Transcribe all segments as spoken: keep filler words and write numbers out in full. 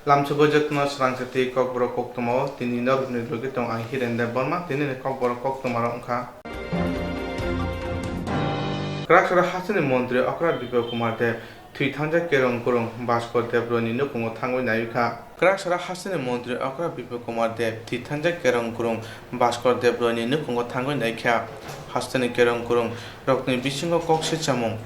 Lamsogo jotono swrangsa tei kokborok koktwmao tini norokni logi tong ang Hiren Debbarma. Tinini kokborok koktwmarok wngkha: Kwraksora hasteni montri okra Biplab Kumar Deb thwi thangjak Kerong Kurung Bhaskor Deb roini nukhungo thangwi naikha. Kwraksora hasteni montri okra Biplab Kumar Deb thwi thangjak Kerong Kurung Bhaskor Deb roini nukhungo thangwi naikha. Hasteni Kerong Kurung rokni bisingo kok se chamung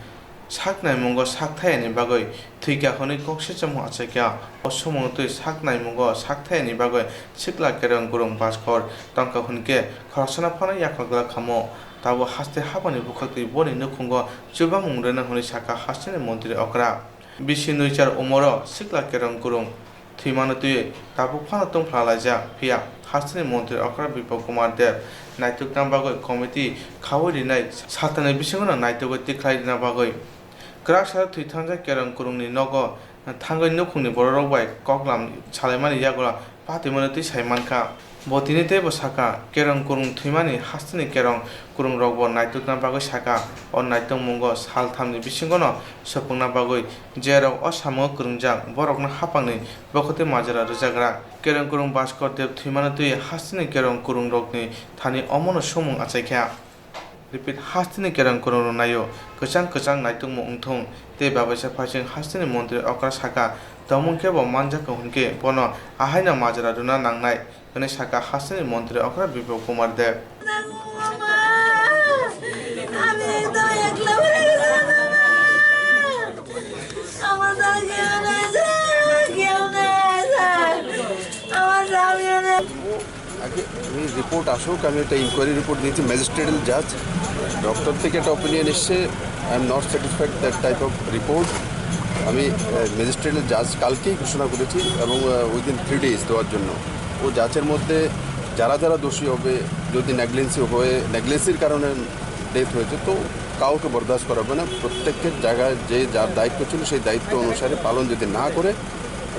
sak naimungo sak thayani bagwi thwikha hwnwi kok se chamung achaikha. O sumung twi sak naimungo sak thayani bagwi sikla Kerong Kurung Bhaskor tongkha hwnkhe khoroksano phano yakhal glak khamu. Tabuk haste habani bwkhaktwi boni nukhungo chubamung rwna hwnwi sakha hasteni montri okra. Bisi nwichar umoro sikla Kerong Kurung thwimano twiwi tabuk phano tongphlalaijak. Phiya hasteni montri okra Biplab Kumar Deb naitukna bagwi committee khaui rinai satani bisingono naitugwi tikhlai rwna bagwi. Kwraksora thwi thangjak Kerong Kurungni nogo thangwi nukhungni bororok bai koklam salaimani yagulo patimano twi sai mankha. Bo tini teibo sakha, Kerong Kurung thwimani hasteni Kerong Kurungrokbo naitukna bagwi sakha. O naitokmungo sal thamni bisingono swpwngna bagwi jerok o samungo kwrwngjak, borokno haphangni bwkhaktwi majra rwjagra. Kerong Kurung Bhaskor Deb thwimano twi hasteni Kerong Kurungrokni thani omono sumung achaikha. Repeat, hasteni Kerong Kurungrok naio, kwchang kwchang naitokmung wngthung, tei babaisa phaising hasteni montri okra sakha, tongmung khe bo manjakha hwnkhe bono ahaino majra rwna nangnai, hwnwi sakha hasteni montri okra Biplab Kumar Deb. আমি একদম একলা পড়ে গেলাম, বাবা। আমার ছাড়া কেউ নাই, স্যার, কেউ নাই, স্যার। আমার স্বামীও নেই। আগে এই রিপোর্ট আসুক, আমি একটা ইনকোয়ারি রিপোর্ট দিয়েছি ম্যাজিস্ট্রেটাল জাজ। ডক্টর থেকে একটা ওপিনিয়ন এসছে, I am not satisfied that type of report। আমি, আহ, ম্যাজিস্ট্রেটাল জাজ কালকেই ঘোষণা করেছি এবং, আহ, উইদিন থ্রি ডেজ দেওয়ার জন্য। ও জাজের মধ্যে যারা যারা দোষী হবে, যদি নেগলিজেন্সি হয়ে, নেগলিজেন্সির কারণে ডেথ হয়েছে, তো কাউকে বরদাস্ত করা হবে না। প্রত্যেকের জায়গায় যে যার দায়িত্ব ছিল, সেই দায়িত্ব অনুসারে পালন যদি না করে,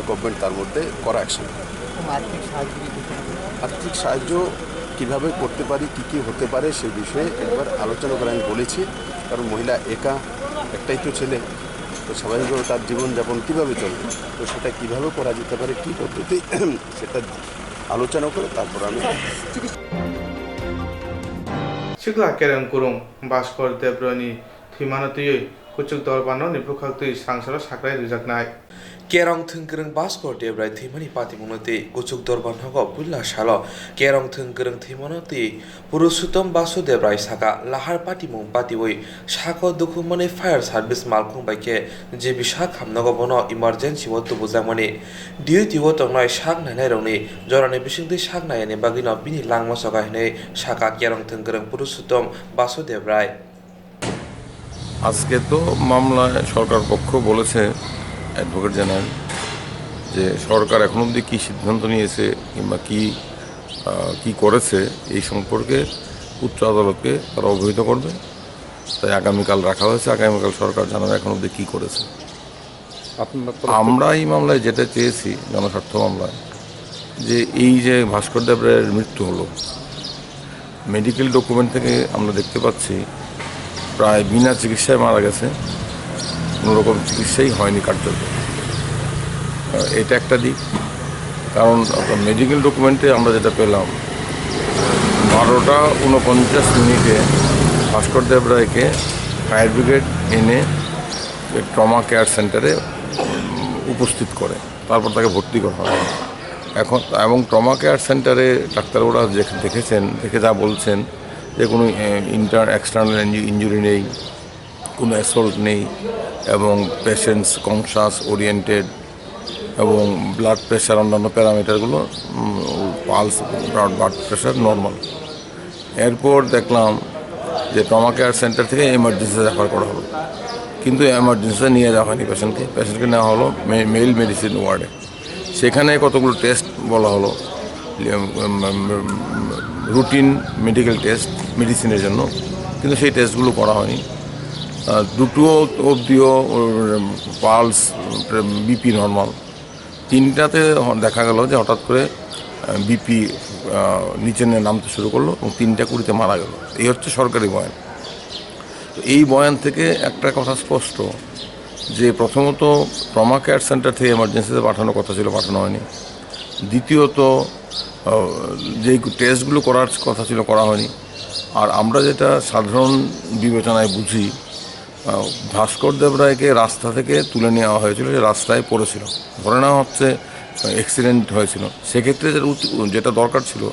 গভর্নমেন্ট তার মধ্যে কড়া অ্যাকশন। এবং আর্থিক সাহায্য কি কিছু হবে? আর্থিক সাহায্য কিভাবে করতে পারি, কি কি হতে পারে, সে বিষয়ে একবার আলোচনা করে আমি বলেছি। কারণ মহিলা একা, একটাই তো ছেলে, তো স্বাভাবিকভাবে তার জীবনযাপন কিভাবে চলবে, তো সেটা কিভাবে করা যেতে পারে, কি পদ্ধতি, সেটা আলোচনা করে তারপর আমি Sikla Kerong Kurung Bhaskor Deb roini thwimano twiwi kuchuk dorbar nokni bwkhaktwi swrangsa sakrai rwjaknai. Kerong Thwngkwrwng Bhaskor Debrai thwimani patimungno twi kuchuk dorbar nogo puila salo Kerong Thwngkwrwng thwimano twi Purushottam Basu Debrai sakha, lahar patimung patiwi sako dukhu manwi fire service malkhung bai khe G B sak hamnogo bono emergency o tubujakmani. Duty o tongnai sak nainairokni jorani bisingtwi sak naiyani bagwino bini langma choga hinwi sakha Kerong Thwngkwrwng Purushottam Basu Debrai. আজকে তো মামলায় সরকার পক্ষ বলেছে, advocate general, যে সরকার এখন অবধি কী সিদ্ধান্ত নিয়েছে কিংবা কী, আহ, কী করেছে, এই সম্পর্কে উচ্চ আদালতকে তারা অবহিত করবে। তাই আগামীকাল রাখা হয়েছে, আগামীকাল সরকার জানাবে এখন অবধি কী করেছে। আপনার তরফ থেকে আমরা এই মামলায় যেটা চেয়েছি, জনস্বার্থ মামলায়, যে এই যে ভাস্কর দেব রায়ের মৃত্যু হলো, মেডিকেল ডকুমেন্ট থেকে আমরা দেখতে পাচ্ছি প্রায় বিনা চিকিৎসায় মারা গেছে, কোনো রকম চিকিৎসাই হয়নি কার্যত। আহ, এটা একটা দিক। কারণ আপনার মেডিকেল ডকুমেন্টে আমরা যেটা পেলাম, বারোটা ঊনপঞ্চাশ মিনিটে ভাস্কর দেব রায়কে ফায়ার ব্রিগেড এনে ট্রমা কেয়ার সেন্টারে, উম, উপস্থিত করে, তারপর তাকে ভর্তি করা হয়। এখন এবং ট্রমা কেয়ার সেন্টারে ডাক্তারবাবুরা যে-, দেখেছেন, দেখে যা বলছেন যে কোনো, uh, inter-, external injury-, injury নেই, কোনো অ্যাসল্ট নেই এবং পেশেন্টস কনশাস, ওরিয়েন্টেড এবং ব্লাড প্রেশার, অন্যান্য প্যারামিটারগুলো, um, pulse, blood, blood pressure normal. এরপর দেখলাম যে ট্রমা কেয়ার সেন্টার থেকে এমার্জেন্সি রেফার করা হলো, কিন্তু এমার্জেন্সিতে নিয়ে যাওয়া হয়নি পেশেন্টকে। পেশেন্টকে নেওয়া হলো মে-, মেল মেডিসিন ওয়ার্ডে। সেখানে কতগুলো টেস্ট বলা হলো, উম, উম, উম, রুটিন মেডিকেল টেস্ট মেডিসিনের জন্য, কিন্তু সেই টেস্টগুলো করা হয়নি। আহ, দুটো অবধিও, উম, পালস, উম, বিপি নরমাল। তিনটাতে হ-, দেখা গেল যে হঠাৎ করে, আহ, বিপি, আহ, নিচে নে-, নামতে শুরু করলো এবং তিনটা কুড়িতে মারা গেল। এই হচ্ছে সরকারি বয়ান। তো এই বয়ান থেকে একটা কথা স্পষ্ট যে প্রথমত ট্রমা কেয়ার সেন্টার থেকে এমার্জেন্সিতে পাঠানোর কথা ছিল, পাঠানো হয়নি। দ্বিতীয়ত, আহ, যেই টেস্টগুলো করার কথা ছিল, করা হয়নি। আর আমরা যেটা সাধারণ বিবেচনায় বুঝি, আহ, ভাস্কর দেবরায়কে রাস্তা থেকে তুলে নেওয়া হয়েছিল, সে রাস্তায় পড়েছিল, ধরে নেওয়া হচ্ছে, আহ, অ্যাক্সিডেন্ট হয়েছিল। সেক্ষেত্রে যেটা উচ-, যেটা দরকার ছিল,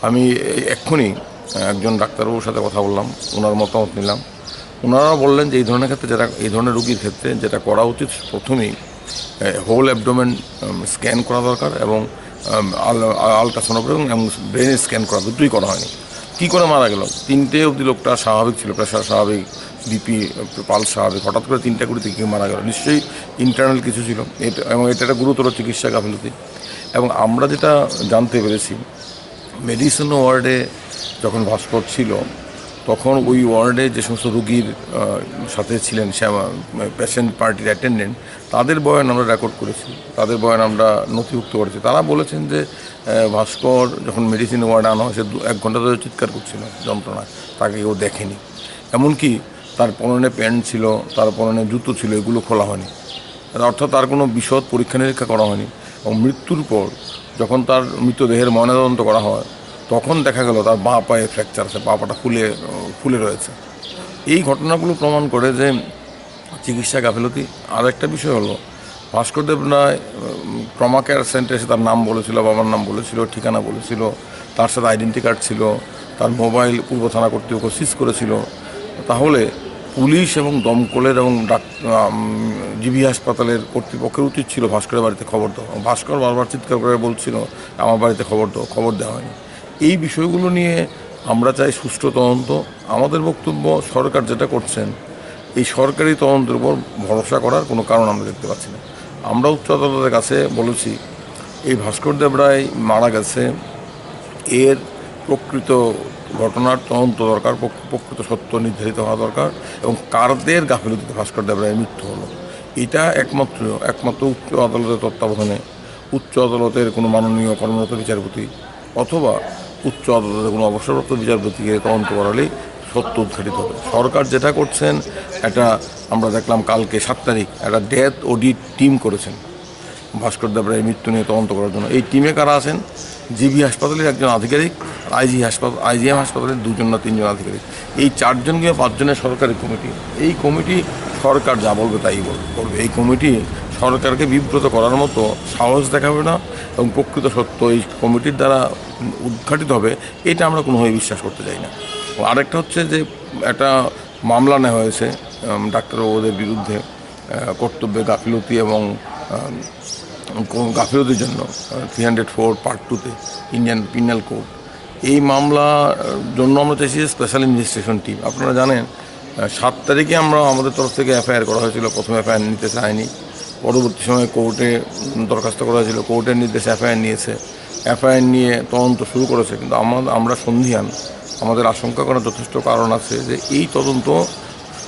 আমি এই এক্ষুনি, আহ, একজন ডাক্তারবাবুর সাথে কথা বললাম, ওনার মতামত নিলাম। ওনারা বললেন যে এই ধরনের ক্ষেত্রে যেটা, এই ধরনের রুগীর ক্ষেত্রে যেটা করা উচিত, প্রথমেই, আহ, হোল অ্যাবডোমেন, উম, স্ক্যান করা দরকার এবং, উম, আল-, আলট্রাসোনোগ্রাফি এবং ব্রেন স্ক্যান করা, দুটোই করা হয়নি। কী করে মারা গেল? তিনটে অবধি লোকটা স্বাভাবিক ছিল, প্রেশার স্বাভাবিক, বিপি, পালস স্বাভাবিক, হঠাৎ করে তিনটা কুড়িতে কী মারা গেল? নিশ্চয়ই ইন্টারনাল কিছু ছিল। এটা, এবং এটা একটা গুরুতর চিকিৎসা গাফিলতি। এবং আমরা যেটা জানতে পেরেছি, মেডিসিন ওয়ার্ডে যখন ভাস্কর ছিল, তখন ওই ওয়ার্ডে যে সমস্ত রুগীর, আহ, সাথে ছিলেন, পেশেন্ট পার্টির অ্যাটেন্ডেন্ট, তাদের বয়ান আমরা রেকর্ড করেছি, তাদের বয়ান আমরা নথিভুক্ত করেছি। তারা বলেছেন যে, আহ, ভাস্কর যখন মেডিসিন ওয়ার্ডে আনা হয়েছে, দু এক ঘন্টা ধরে চিৎকার করছিল যন্ত্রণায়, তাকে কেউ দেখেনি। এমনকি তার পরনে প্যান্ট ছিল, তার পরনে জুতো ছিল, এগুলো খোলা হয়নি। অর্থাৎ তার কোনো বিশদ পরীক্ষা নিরীক্ষা করা হয়নি। এবং মৃত্যুর পর যখন তার মৃতদেহের ময়নাতদন্ত করা হয়, তখন দেখা গেল তার বাঁ পায়ে ফ্র্যাকচার আছে, বাঁ পাটা ফুলে, ফুলে রয়েছে। এই ঘটনাগুলো প্রমাণ করে যে চিকিৎসা গাফিলতি। আর একটা বিষয় হলো, ভাস্কর দেব রায়, উম, ট্রমা কেয়ার সেন্টারে এসে তার নাম বলেছিল, বাবার নাম বলেছিল, ঠিকানা বলেছিল, তার সাথে আইডেন্টি কার্ড ছিল, তার মোবাইল পূর্ব থানা কর্তৃপক্ষ সিজ করেছিল, তাহলে পুলিশ এবং দমকলের এবং ডাক-, আম, জিবি হাসপাতালের কর্তৃপক্ষের উচিত ছিল ভাস্করের বাড়িতে খবর দেওয়া। ভাস্কর বারবার চিৎকার করে বলছিল, "আমার বাড়িতে খবর দাও", খবর দেওয়া হয়নি। এই বিষয়গুলো নিয়ে আমরা চাই সুষ্ঠু তদন্ত। আমাদের বক্তব্য, সরকার যেটা করছেন, এই সরকারি তদন্তের উপর ভরসা করার কোনো কারণ আমরা দেখতে পাচ্ছি না। আমরা উচ্চ আদালতের কাছে বলেছি, এই ভাস্কর দেব রায় মারা গেছে, এর প্রকৃত ঘটনার তদন্ত দরকার, প্রক-, প্রকৃত সত্য নির্ধারিত হওয়া দরকার এবং কাদের গাফিলতিতে ভাস্কর দেব রায়ের মৃত্যু হলো, এটা একমাত্র, একমাত্র উচ্চ আদালতের তত্ত্বাবধানে, উচ্চ আদালতের কোনো মাননীয় কর্মরত বিচারপতি অথবা উচ্চ আদালতের কোনো অবসরপ্রাপ্ত বিচারপতিকে তদন্ত করালেই সত্য উদ্ঘাটিত হবে। সরকার যেটা করছেন, এটা আমরা দেখলাম কালকে সাত তারিখ একটা ডেথ অডিট টিম করেছেন ভাস্কর দেব রায়ের মৃত্যু নিয়ে তদন্ত করার জন্য। এই টিমে কারা আছেন? জিবি হাসপাতালের একজন আধিকারিক, আইজি হাসপাতাল, আইজিএম হাসপাতালের দুজন না তিনজন আধিকারিক। এই চারজন কিংবা পাঁচজনের সরকারি কমিটি। এই কমিটি সরকার যা বলবে তাই বল-, করবে। এই কমিটি সরকারকে বিব্রত করার মতো সাহস দেখাবে না এবং প্রকৃত সত্য এই কমিটির দ্বারা উদ্ঘাটিত হবে, এটা আমরা কোনোভাবেই বিশ্বাস করতে চাই না। এবং আরেকটা হচ্ছে যে একটা মামলা নেওয়া হয়েছে, উম, ডাক্তারবাবুদের বিরুদ্ধে, আহ, কর্তব্যে গাফিলতি এবং, আহ, ক-, গাফিলতির জন্য, আহ, থ্রি হান্ড্রেড ফোর পার্ট টুতে ইন্ডিয়ান পিনাল কোড। এই মামলার জন্য আমরা চাইছি যে স্পেশাল ইনভেস্টিগেশন টিম। আপনারা জানেন, আহ, সাত তারিখে আমরা, আমাদের তরফ থেকে এফআইআর করা হয়েছিল, প্রথমে এফআইআর নিতে চায়নি, পরবর্তী সময়ে কোর্টে, উম, দরখাস্ত করা হয়েছিল, কোর্টের নির্দেশে এফআইআর নিয়েছে, এফআইআর নিয়ে তদন্ত শুরু করেছে, কিন্তু আমা-, আমরা সন্দিহান। আমাদের আশঙ্কা করার যথেষ্ট কারণ আছে যে এই তদন্ত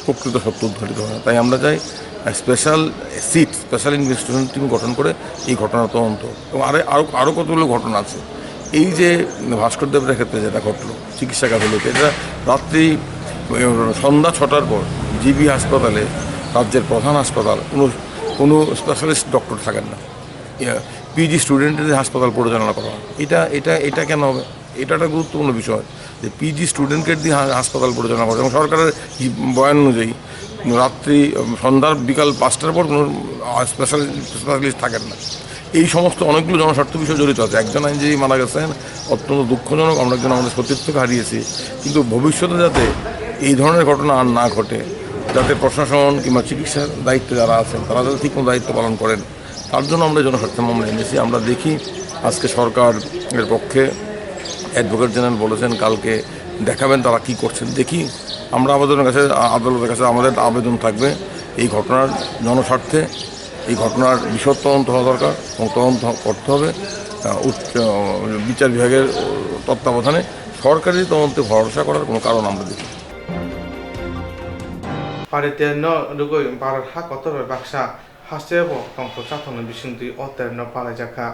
প্রকৃত সত্য উদ্ঘাটিত হয় না। তাই আমরা চাই, uh, special SIT, special investigation team গঠন করে এই ঘটনার তদন্ত। এবং আরে-, আরও, আরও কতগুলো ঘটনা আছে। এই যে ভাস্কর দেবের ক্ষেত্রে যেটা ঘটলো, চিকিৎসা গাফিলতি, এটা রাত্রি, আহ, সন্ধ্যা ছটার পর জিবি হাসপাতালে, রাজ্যের প্রধান হাসপাতাল, কোনো, কোনো স্পেশালিস্ট ডক্টর থাকেন না। ইয়া, পিজি স্টুডেন্টদের হাসপাতাল পরিচালনা করা হয়। এটা, এটা, এটা কেন হবে? এটা একটা গুরুত্বপূর্ণ বিষয় যে পিজি স্টুডেন্টকে দিয়ে হা-, হাসপাতাল পরিচালনা করে এবং সরকারের ই বয়ান অনুযায়ী রাত্রি, উম, সন্ধ্যার বিকাল পাঁচটার পর কোনো, আহ, স্পেশাল-, স্পেশালিস্ট থাকেন না। এই সমস্ত অনেকগুলো জনস্বার্থ বিষয় জড়িত আছে। একজন আইনজীবী মারা গেছেন, অত্যন্ত দুঃখজনক, আমরা একজন আমাদের সতীর্থকে হারিয়েছি। কিন্তু ভবিষ্যতে যাতে এই ধরনের ঘটনা আর না ঘটে, যাতে প্রশাসন কিংবা চিকিৎসার দায়িত্বে যারা আছেন তারা যাতে ঠিকমতো দায়িত্ব পালন করেন, তার জন্য আমরা এই জনস্বার্থে মামলা এনেছি। আমরা দেখি আজকে সরকার এর পক্ষে অ্যাডভোকেট জেনারেল বলেছেন কালকে দেখাবেন তারা কি করছেন। দেখি আমরা আবেদনের কাছে, আ-, আদালতের কাছে আমাদের আবেদন থাকবে এই ঘটনার জনস্বার্থে, এই ঘটনার বিশদ তদন্ত হওয়া দরকার এবং তদন্ত করতে হবে, আ, উচ্চ, আ, বিচার বিভাগের, আ, তত্ত্বাবধানে। সরকারি তদন্তে ভরসা করার কোনো কারণ আমরা দেখি না। Pali terno rwgwi Bharat ha kotor bai baksa hasteo bo tongthok chathokni bisingtwi o terno palaijak kha.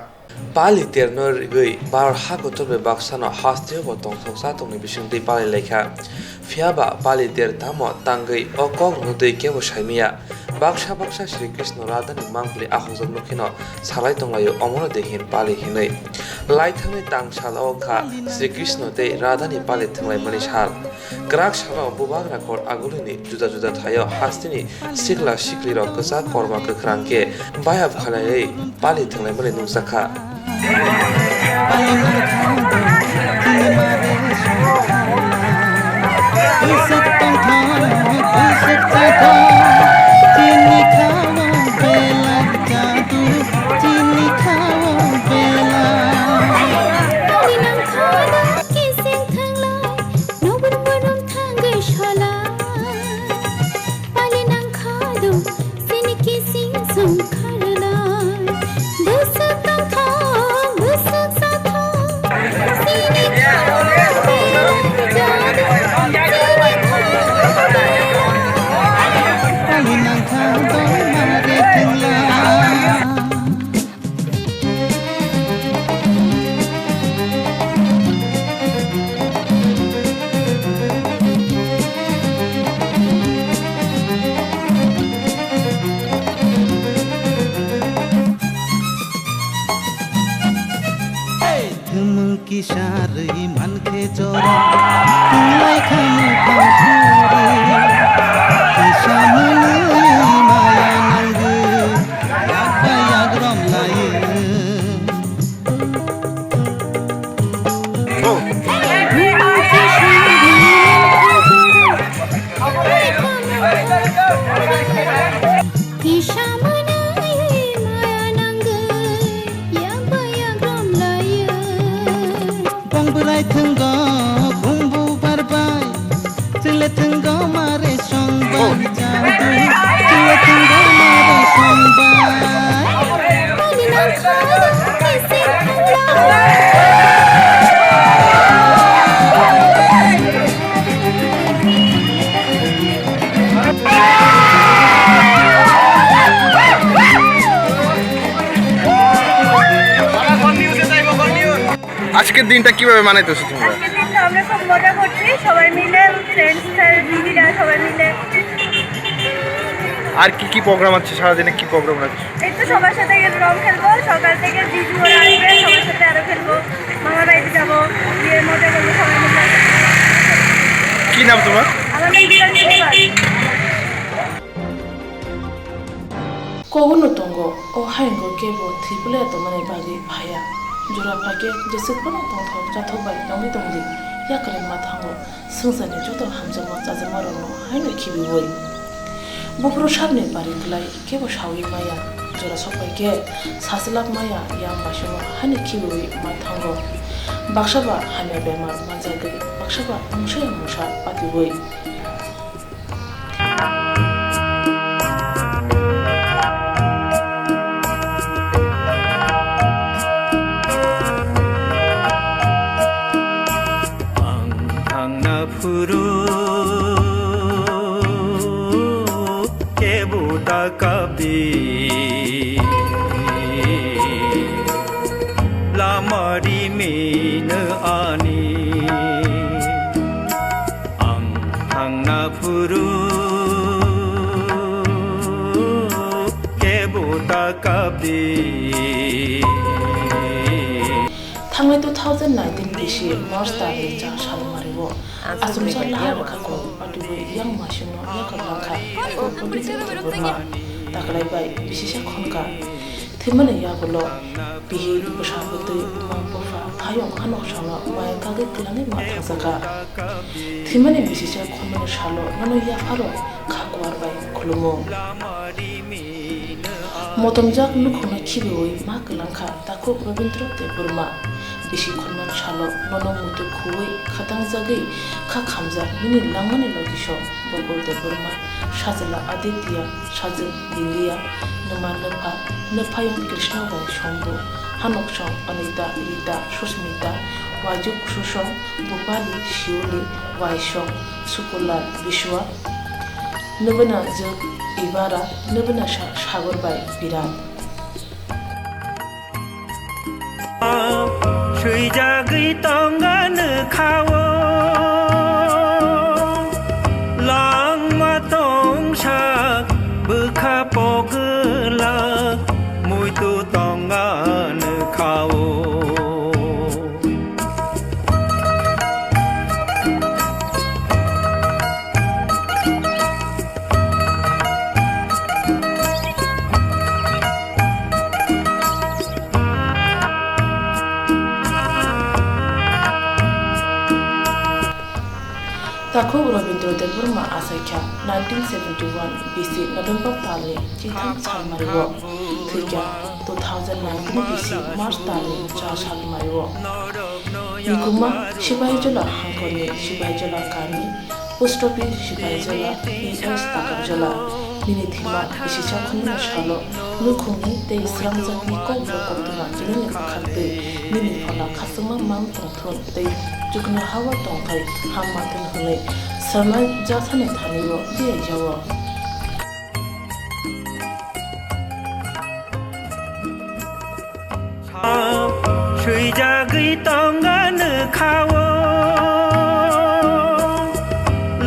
Pali terno rwgwi Bharat ha kotor bai baksano hasteo bo tongthok chathokni bisingtwi palai lai kha. Phiya ba pali ter tamo tangwi o kok no twi kebo sai maya. Baksa baksa Sri Krishna Radhani mangpili ahokjak nukheno salai tonglaio omono de hin pali hinwi. Laithangni tang salo wngkha Sri Krishna tei Radhani pali thwnglaimani sal. Kwrak salo bubagra kor agulini juda juda thaio hasteni sikla siklirok kwchak korma kwkhrang khe bayap khlainai pali thwnglaimani nukjakha. Pali nang kha do, sini kising song kharnai. Bwswk tong tho, bwswk sa tho, sini kha do, sini kha do. Pali nang kha do, mare thwngla. Thwmwng kisa rwi mankhe jora, twnglai kha mukhang khuri. Kisa mwnwi maya nangwi, yak bai yak rom laio. Kisa mwnwi maya nangwi, yak bai yak rom laio. Bong bwrai thwngo, bumbu barbai, chwle thwngo mare songbai, jadu, chwle thwngo mare songbai. আজকের দিনটা কিভাবে মানাইতেছো তোমরা? আজকের দিনটা আমরা খুব মজা করছি, সবাই মিলে, ফ্রেন্ডস, স্যার, দিদিরা সবাই মিলে। আর কি কি প্রোগ্রাম আছে সারাদিনে, কি প্রোগ্রাম রাখছো? এই তো সবার সাথে গেলে রং খেলবো, সকাল থেকে জিজু ওরা আসবে, সবার সাথে আরো খেলবো, মামার বাড়িতে যাবো, গিয়ে মজা করবো সবাই মিলে। কি নাম তোমার? আমার নাম বিরাঞ্জলি পাল। Kogono tongo, o hayungo kebo thwi phle tongmani bagwi phaiya. Jora phaikhe jeswk phano tongthok chathok bai tongwi tongdi, yakarwi ma thango swngcharni joto hamjakma chajakmarokno haino khibiui. Buphuru sakni bari klai kebo saui maya, jora sokphaikhe sachwlak maya yang baisongo haino khibiui ma thango. Baksa ba hamya bemar manjagwi, baksa ba mungsa ya mungsa patiui. Ang thangna phuru kebo ta kapdi, lama rimino ani. Ang thangna phuru kebo ta kapdi. Thangnai two thousand nineteen bisi March tarni char salo mario. Achomsa lahai rwkha kok patubui yang masino yakar langkha. Kok pabitro Debbarma taklai bai bisisa khonka. Thwimani yagulo bihik, bwsa, bwtwi, buma, bupha, hayung, hanoksano maya kagwi kwlangwi ma thangjakha. Thwimani bisisa khonmani salo nono yapharo kha kuar bai khulumo. Motomjak nukhungno khibiui ma kwlangkha takhuk Rabindra Debbarma. Bisi khonmani salo nono muitu khuui khatangjagwi kha khamjak nini langmani logisong Gokul Debbarma, sajla Aditya, sajwk Liliya, nwma nwpha, nwphayung Krishna bai songbo, hanoksong Anita, Rita, Susmita, waijuk Susong, Bupali, Siuli, waisong Sukulal, Biswa, nwbwnajwk Ibara, nwbwnasa Sagor bai Biran. Swijagwi tongani khao, langma tongsa bwkha. Takhuk Rabindra Debbarma achaikha nineteen seventy-one bisi November talni chitham salmario, thwikha two thousand nineteen bisi March talni cha salmario. Nikuma Sipaijala hangkorni Sipaijala kami, post office Sipaijala, P S Takarjala. Nini thima bisi chakhwngno salo, nukhungni tei srangjakni kok bo koktwma kinini kwkhaktwi nini phola khasukma man tongthun tei chuknohao tongthai hamma thun hwnwi swrwngnaijak thani thani-o biyai jao. Swijagwi tonga nukha-o,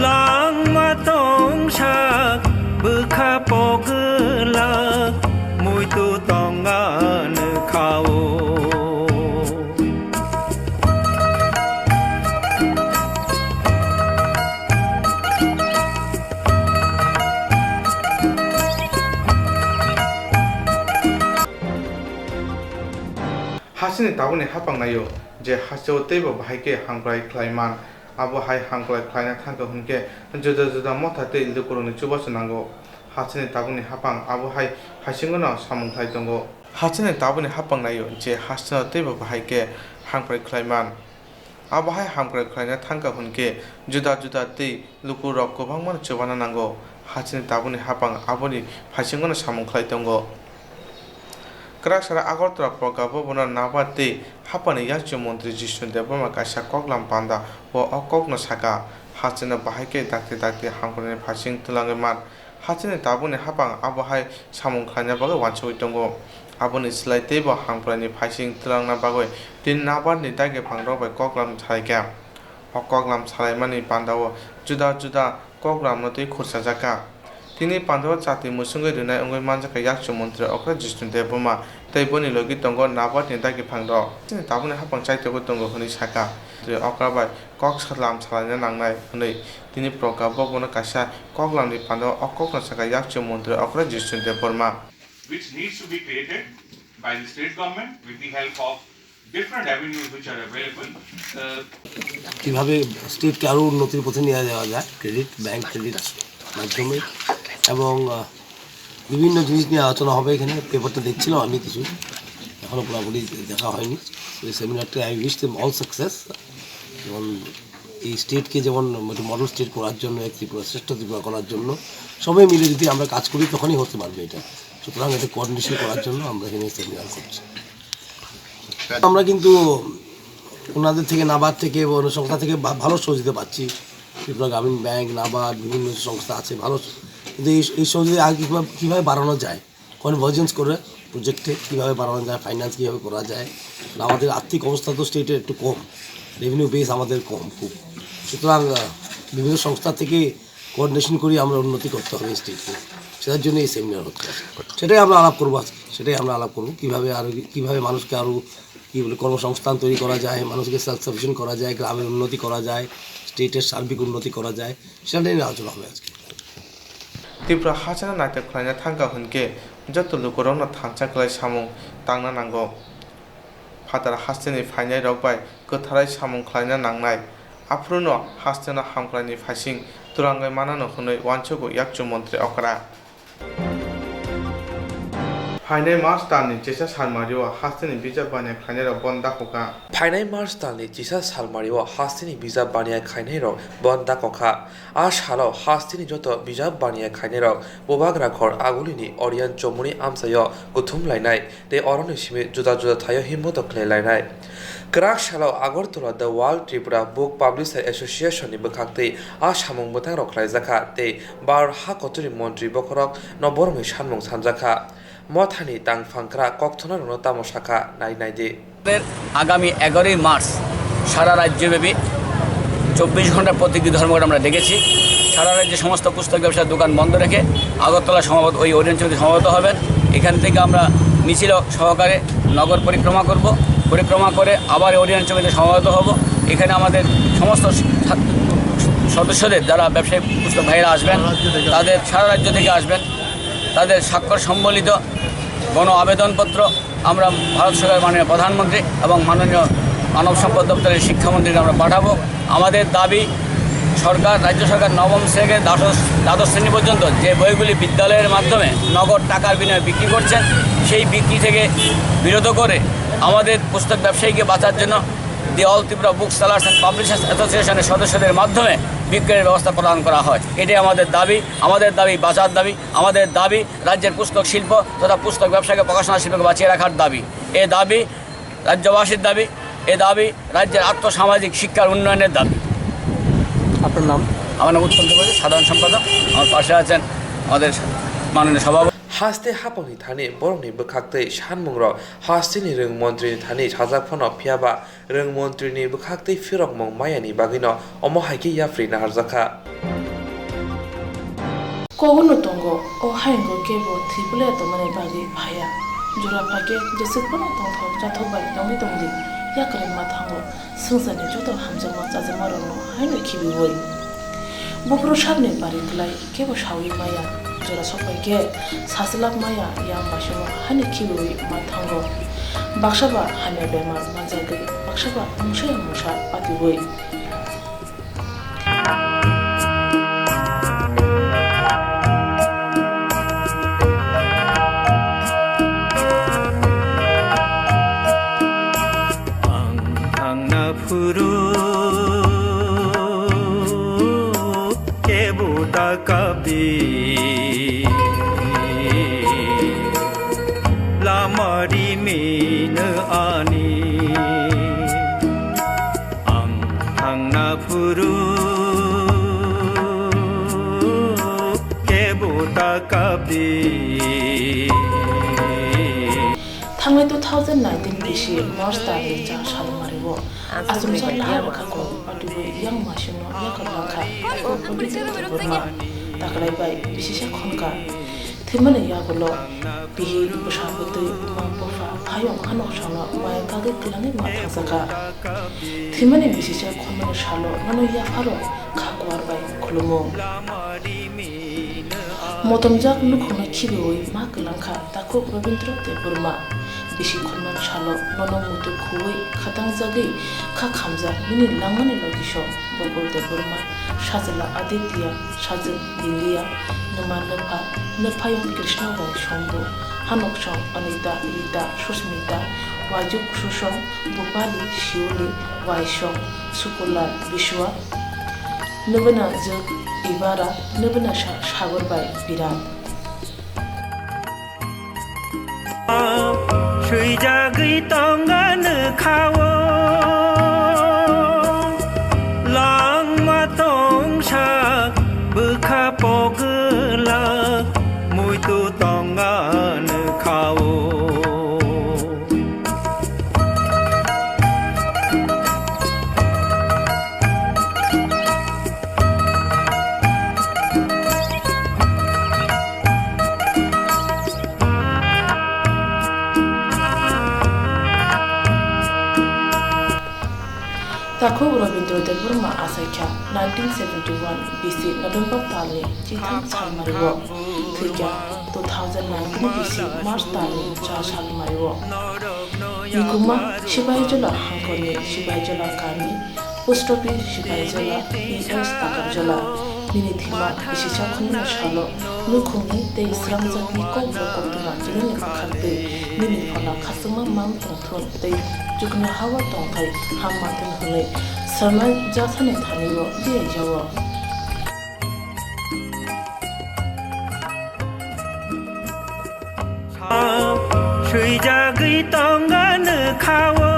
langma tongsa bwkha pogwlak, muitu tonga nukha-o. Hasteni tabukni hapang naio, je hasteo teibo bahai khe hamkrai khlai man. Abo hai hamkrai khlaina thangkha hwnkhe juda juda motha tei lukurokni chubachu nango. Hasteni tabukni hapang abo hai haisingono samung khlai tongo. Hasteni tabukni hapang naio, je hasteno teibo bahai khe hamkrai khlai man. Abo hai hamkrai khlaina thangkha hwnkhe juda juda tei lukurok kwbangmano chubana nango. Hasteni tabukni hapang aboni haisingono samung khlai tongo. Kwrak sara Agartala Pragya Bhavan-o NABARD tei haphangni yakchu montri Jishnu Debbarma kaisa koklam panda o, o kokno sakha, hasteno bahai khe dakti dakti hamkraini phaising twlangwi man. Hasteni tabukni hapang abo hai samung khlaina bagwi uansugwi tongo. Aboni slai teibo hamkraini phaising twlangna bagwi tini NABARD-ni dagi phangrok bai koklam salaikha. O koklam salaimani panda-o juda juda koklamno twi khursajakha. Tini panda-o chati mwswngwi rwnai wngwi manjakha yakchu montri okra Jishnu Debbarma tei boni logi tongo NABARD-ni dagi phangrok. Chini tabukni hapang chaitogwi tongo hwnwi sakha. Tei okra bai kok salam salaina nangnai hwnwi tini Pragya Bhavan-o kaisa koklamni panda-o o kokno sakha yakchu montri okra Jishnu Debbarma. Which needs to be created by the state government with the help of different avenues which are available. Uh, কিভাবে স্টেটকে আরও উন্নতির পথে নিয়ে যাওয়া যায়, credit, bank credit মাধ্যমে, এবং আহ, বিভিন্ন জিনিস নিয়ে আলোচনা হবে এখানে। পেপারটা দেখছিলাম আমি কিছু, এখনও পুরোপুরি দেখা হয়নি। এই সেমিনারটা, I wish them all success। এবং এই স্টেটকে যেমন একটা মডেল স্টেট করার জন্য, এক ত্রিপুরা, শ্রেষ্ঠ ত্রিপুরা করার জন্য সবাই মিলে যদি আমরা কাজ করি, তখনই হতে পারবে এটা। সুতরাং এটা কোঅর্ডিনেশন করার জন্য আমরা এখানে সেমিনার করছি। আমরা কিন্তু ওনাদের থেকে, নাবার্ড থেকে বা অন্য সংস্থা থেকে ভা-, ভালো সহযোগিতা পাচ্ছি। ত্রিপুরা গ্রামীণ ব্যাংক, নাবার্ড, বিভিন্ন সংস্থা আছে ভালো, কিন্তু এই, এই সহযোগিতা আগে কীভাবে, কীভাবে বাড়ানো যায়, কনভার্জেন্স করে প্রজেক্টে কীভাবে বাড়ানো যায়, ফাইন্যান্স কীভাবে করা যায়, আর আমাদের আর্থিক অবস্থা তো স্টেটের একটু কম, রেভিনিউ বেস আমাদের কম খুব। সুতরাং, আহ, বিভিন্ন সংস্থা থেকে কোঅর্ডিনেশন করি আমরা উন্নতি করতে হবে স্টেটকে, সেটার জন্য এই সেমিনার হচ্ছে। সেটাই আমরা আলাপ করবো আজকে, সেটাই আমরা আলাপ করবো কীভাবে আরও, কীভাবে মানুষকে আরও, কী বলে, কর্মসংস্থান তৈরি করা যায়, মানুষকে সেলফ সাফিসিয়েন্ট করা যায়, গ্রামের উন্নতি করা যায়, স্টেটের সার্বিক উন্নতি করা যায়, সেটা নিয়ে আলোচনা হবে আজকে। Tripura hasteno naithok khlaina thangkha hwnkhe joto lukurokno thansa khlai samung tangna nango. Phatar hasteni phainairok bai kwtharai samung khlaina nangnai, aphuruno hasteno hamkraini phaising twlangwi manano hwnwi uansugo yakchu montri okra. Phainai March talni chisa salmario hasteni bijap baniya khlainairok bon dakokha. Phainai March talni chisa salmario hasteni bijap baniya khlainairok bon dakokha. A salo hasteni joto bijap baniya khlainairok Bubagra Khor Agulini Oriyan Chomuni amchaio kuthum lainai tei oroni simi juda juda thaio himboto khlai lainai. Kwrak salo Agartala The World Tripura Book Publishers Association ni bwkhaktwi a samung mwtangrok khlaijakha tei Bharat ha kotorni montri bokhorok no borokni sanmung sanjakha. Mothani tangphang kwrak kokthonairokno tamo sakha, nai naidi. আমাদের আগামী এগারোই মার্চ সারা রাজ্যব্যাপী চব্বিশ ঘন্টা প্রতিটি ধর্মঘট আমরা ডেকেছি। সারা রাজ্যে সমস্ত পুস্তক ব্যবসার দোকান বন্ধ রেখে আগরতলা সমাবেত, ওই ওরিয়েন্ট চৌধুরী সমাবেত হবেন। এখান থেকে আমরা মিছিল সহকারে নগর পরিক্রমা করব। পরিক্রমা করে আবার ওরিয়েন্ট চৌধুরী সমাবেত হব। এখানে আমাদের সমস্ত সা-, সদস্যদের, যারা ব্যবসায়ী পুস্তক ভাইয়েরা আসবেন, তাদের সারা রাজ্য থেকে আসবেন, তাদের স্বাক্ষর সম্বলিত গণ আবেদনপত্র আমরা ভারত সরকার, মাননীয় প্রধানমন্ত্রী এবং মাননীয় মানব সম্পদ দপ্তরের শিক্ষামন্ত্রীকে আমরা পাঠাবো। আমাদের দাবি, সরকার, রাজ্য সরকার নবম শ্রেণী থেকে দ্বাদশ, দ্বাদশ শ্রেণী পর্যন্ত যে বইগুলি বিদ্যালয়ের মাধ্যমে নগদ টাকার বিনিময়ে বিক্রি করছেন, সেই বিক্রি থেকে বিরত করে আমাদের পুস্তক ব্যবসায়ীকে বাঁচার জন্য the all Tripura book sellers and publishers অ্যাসোসিয়েশনের সদস্যদের মাধ্যমে বিক্রয়ের ব্যবস্থা প্রদান করা হয়। এটাই আমাদের দাবি, আমাদের দাবি বাঁচার দাবি, আমাদের দাবি রাজ্যের পুস্তক শিল্প তথা পুস্তক ব্যবসাকে, প্রকাশনা শিল্পকে বাঁচিয়ে রাখার দাবি। এ দাবি রাজ্যবাসীর দাবি, এ দাবি রাজ্যের আর্থ সামাজিক শিক্ষার উন্নয়নের দাবি। আপনার নাম? আমার নাম উত্তম ত্রিপাঠী, সাধারণ সম্পাদক। আমার পাশে আছেন আমাদের মাননীয় সভাপতি। Haste hapangni thani borokni bwkhaktwi sanmungrok hasteni rwng montrini thani sajak phano, phiyaba rwng montrini bwkhaktwi phirokmung mayani bagwino omo hai khe yapri naharjakha. Kogono tongo, o hayungo kebo thwi belai tongmani bagwi phaiya. Jora phaikhe jeswk phano tongthok chathok bai tongwi tongdi, yakarwi ma thango, swngcharni joto hamjakma chajakmarokno haino khibiui. Buphuru sakni bari klai kebo saui maya, jora sokphaikhe sachwlak maya, yang baisongo haino khibiui ma thango. Baksa ba hamya bemar manjagwi, baksa ba mungsa ya mungsa patiui. Ang thangna phuru kebo da kapdi, lama rimino ani. Ang thangna phuru kebo ta kapdi. Thangnai two thousand nineteen bisi March tarni cha salmari o achomsa lahai rwkha kok patwi yang masino yakarlangkha kok Pabitra Debbarma taklai bai bisisa khonka. Thwimani yagulo bihik, bwsa, bwtwi, buma, bupha, hayung, hanoksongno maya kagwi kwlangwi ma thangjakha. Thwimani bisisa khormani salo nono yapharo kha kuar bai khulumo. Motomjak nukhungno khibiui ma kwlangkha takhuk Rabindra Debbarma. Bisi khormani salo nono muitu khuui khatangjagwi kha khamjak nini langmani logisong Bokol Debbarma, sajwla Aditya, sajwk Liliya, nwma nwpha, nwphayung Krishna bai Shambhu, hanoksong Anita, Rita, Susmita, waijuk Susong, Bupali, Shioli, waisong Sukulal, Bishwa, nwbwnajwk Ivara, nwbwnasa Sagor bai Biran. Swijagwi tonga nukha o, langma tongsa bwkha pogwlak, muitu tonga nukha o. Takhuk Rabindra Debbarma achaikha nineteen seventy-one bisi November talni chitham salmario, thwikha two thousand nineteen bisi March talni cha salmario. Nikuma Sipahijola hangkorni Sipahijola kami, Post Office Sipahijola, P S Takarjola. Nini thima bisisa khumni salo nukhungni tei srangjakni kokborok koktwma chilini bwkhaktwi nini phola khachangma mang tongthun tei chuknoha-o tongthai hamma thun hwnwi swrwngna jathani thani-o diyaijao. Swijagwi tonga nukha-o,